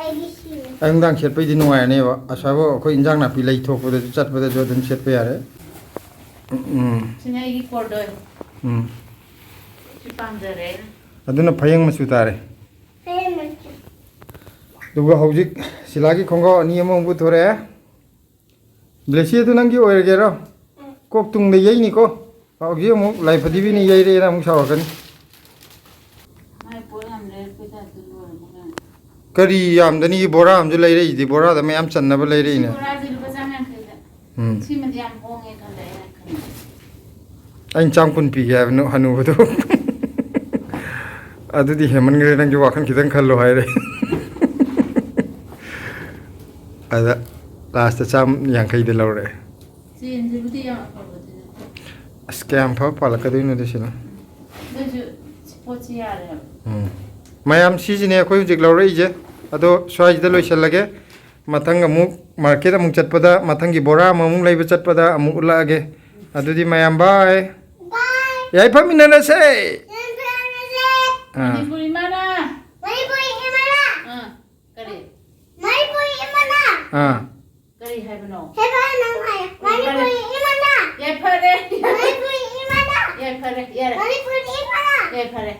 ꯑꯩꯒꯤ ꯁꯤꯅꯤ꯫ ꯑꯌꯨꯛ ꯅꯨꯡꯗꯥꯡ ꯁꯦꯠꯄꯩꯗꯤ ꯅꯨꯡꯉꯥꯏꯔꯅꯦꯕ꯫ ꯑꯁ꯭ꯋꯥꯏꯐꯥꯎ ꯑꯩꯈꯣꯏ ꯏꯟꯖꯥꯡ ꯅꯥꯄꯤ ꯂꯩ ꯊꯣꯛꯄꯗꯁꯨ, ꯆꯠꯄꯗꯁꯨ ꯑꯗꯨꯝ ꯁꯦꯠꯄ ꯌꯥꯔꯦ꯫ ꯎꯝ꯫ ꯁꯤꯅ ꯑꯩꯒꯤ ꯀꯣꯔꯗꯣꯏ꯫ ꯎꯝ꯫ ꯁꯤ ꯄꯥꯝꯖꯔꯦ ꯑꯩꯅ꯫ ꯑꯗꯨꯅ ꯐꯌꯦꯡ ꯃꯆꯨ ꯇꯥꯔꯦ꯫ ꯐꯌꯦꯡ ꯃꯆꯨ꯫ ꯑꯗꯨꯒ ꯍꯧꯖꯤꯛ ꯁꯤꯂꯥꯒꯤ ꯈꯣꯡꯒ꯭ꯔꯥꯎ ꯑꯅꯤ ꯑꯃꯃꯨꯛ ꯄꯨꯊꯣꯔꯛꯑꯦ꯫ ꯕ꯭ꯂꯦꯁꯤ, ꯑꯗꯨ ꯅꯪꯒꯤ ꯑꯣꯏꯔꯒꯦꯔꯣ? ꯎꯝ꯫ ꯀꯣꯛ ꯇꯨꯡꯗ ꯌꯩꯅꯤꯀꯣ꯫ ꯍꯧꯖꯤꯛ ꯑꯃꯨꯛ ꯂꯥꯏꯐꯗꯤꯕꯤꯅ ꯌꯩꯔꯛꯑꯦꯅ ꯑꯃꯨꯛ ꯁꯥꯎꯔꯛꯀꯅꯤ꯫ ꯃꯥꯏ ꯄꯣꯠ ꯌꯥꯝ ꯂꯩꯔꯛꯄꯩ ꯇꯥꯏꯞꯇ ꯂꯣꯏꯔꯕꯣ ꯀꯩꯅꯣ? ꯀꯔꯤ ꯌꯥꯝꯗꯅꯤꯒꯦ? ꯕꯣꯔꯥ ꯑꯃꯁꯨ ꯂꯩꯔꯛꯏꯗꯤ, ꯕꯣꯔꯥꯗ ꯃꯌꯥꯝ ꯆꯟꯅꯕ ꯁꯤ ꯂꯩꯔꯛꯏꯅꯦ꯫ ꯕꯣꯔꯥꯁꯦ ꯂꯨꯄꯥ ꯆꯥꯝ ꯌꯥꯡꯈꯩꯗ꯫ ꯎꯝ꯫ ꯁꯤꯃꯗꯤ ꯌꯥꯝ ꯍꯣꯡꯉꯦ ꯈꯜꯂꯦ ꯑꯩꯅ ꯈꯟꯕꯗ꯫ ꯑꯩꯅ ꯆꯥꯝ ꯀꯨꯟ ꯄꯤꯒꯦ ꯍꯥꯏꯕꯅꯦ ꯍꯅꯨꯕꯗꯣ꯫ ꯑꯗꯨꯗꯤ ꯍꯦꯟꯃꯟꯈ꯭ꯔꯦ, ꯅꯪꯒꯤ ꯋꯥꯈꯜ ꯈꯤꯇꯪ ꯈꯜꯂꯣ ꯍꯥꯏꯔꯦ꯫ ꯑꯗ ꯂꯥꯁꯇ ꯆꯥꯝ ꯌꯥꯡꯈꯩꯗ ꯂꯧꯔꯦ꯫ ꯆꯦꯟꯁꯤꯕꯨꯗꯤ ꯌꯥꯝ ꯑꯐꯕꯗꯨꯅꯦ꯫ ꯑꯁ, ꯀꯌꯥꯝ ꯐꯕ ꯄꯥꯜꯂꯛꯀꯗꯣꯏꯅꯣꯗ ꯁꯤꯅ꯫ ꯑꯗꯨꯁꯨ ꯄꯣꯠꯁꯤ ꯌꯥꯔꯦꯕ꯫ ꯎꯝ꯫ ꯃꯌꯥꯝ, ꯁꯤꯁꯤꯅꯦ ꯑꯩꯈꯣꯏ ꯍꯧꯖꯤꯛ ꯂꯧꯔꯛꯏꯁꯦ꯫ ꯑꯗꯣ ꯁ꯭ꯋꯥꯏꯁꯤꯗ ꯂꯣꯏꯁꯤꯜꯂꯒꯦ꯫ ꯃꯊꯪ ꯑꯃꯨꯛ ꯃꯥꯔꯀꯦꯠ ꯑꯃꯨꯛ ꯆꯠꯄꯗ, ꯃꯊꯪꯒꯤ ꯕꯣꯔꯥ ꯑꯃꯃꯨꯛ ꯂꯩꯕ ꯆꯠꯄꯗ ꯑꯃꯨꯛ ꯎꯠꯂꯛꯑꯒꯦ꯫ ꯑꯗꯨꯗꯤ ꯃꯌꯥꯝ, ꯕꯥꯏ꯫ ꯕꯥꯏ꯫ ꯌꯥꯏꯐꯃꯤꯟꯅꯔꯁꯦ꯫ ꯌꯥꯏꯐꯃꯤꯟꯅꯔꯁꯦ꯫ ꯑꯥ꯫ ꯃꯅꯤꯄꯨꯔꯤ ꯃꯥꯅ꯫ ꯃꯅꯤꯄꯨꯔꯤ ꯏꯃꯥꯅ꯫ ꯑꯥ꯫ ꯀꯔꯤ? ꯃꯅꯤꯄꯨꯔꯤ ꯏꯃꯥꯅ꯫ ꯑꯥ꯫ ꯀꯔꯤ ꯍꯥꯏꯕꯅꯣ? ꯍꯦ ꯕꯥꯏ, ꯅꯪ ꯍꯥꯏꯌꯣ꯫ ꯃꯅꯤꯄꯨꯔꯤ ꯏꯃꯥꯅ꯫ ꯌꯥꯏꯐꯔꯦ꯫ ꯃꯅꯤꯄꯨꯔꯤ ꯏꯃꯥꯅ꯫ ꯌꯥꯏꯐꯔꯦ, ꯌꯥꯔꯦ꯫ ꯃꯅꯤꯄꯨꯔꯤ ꯏꯃꯥꯅ꯫ ꯌꯥꯏꯐꯔꯦ꯫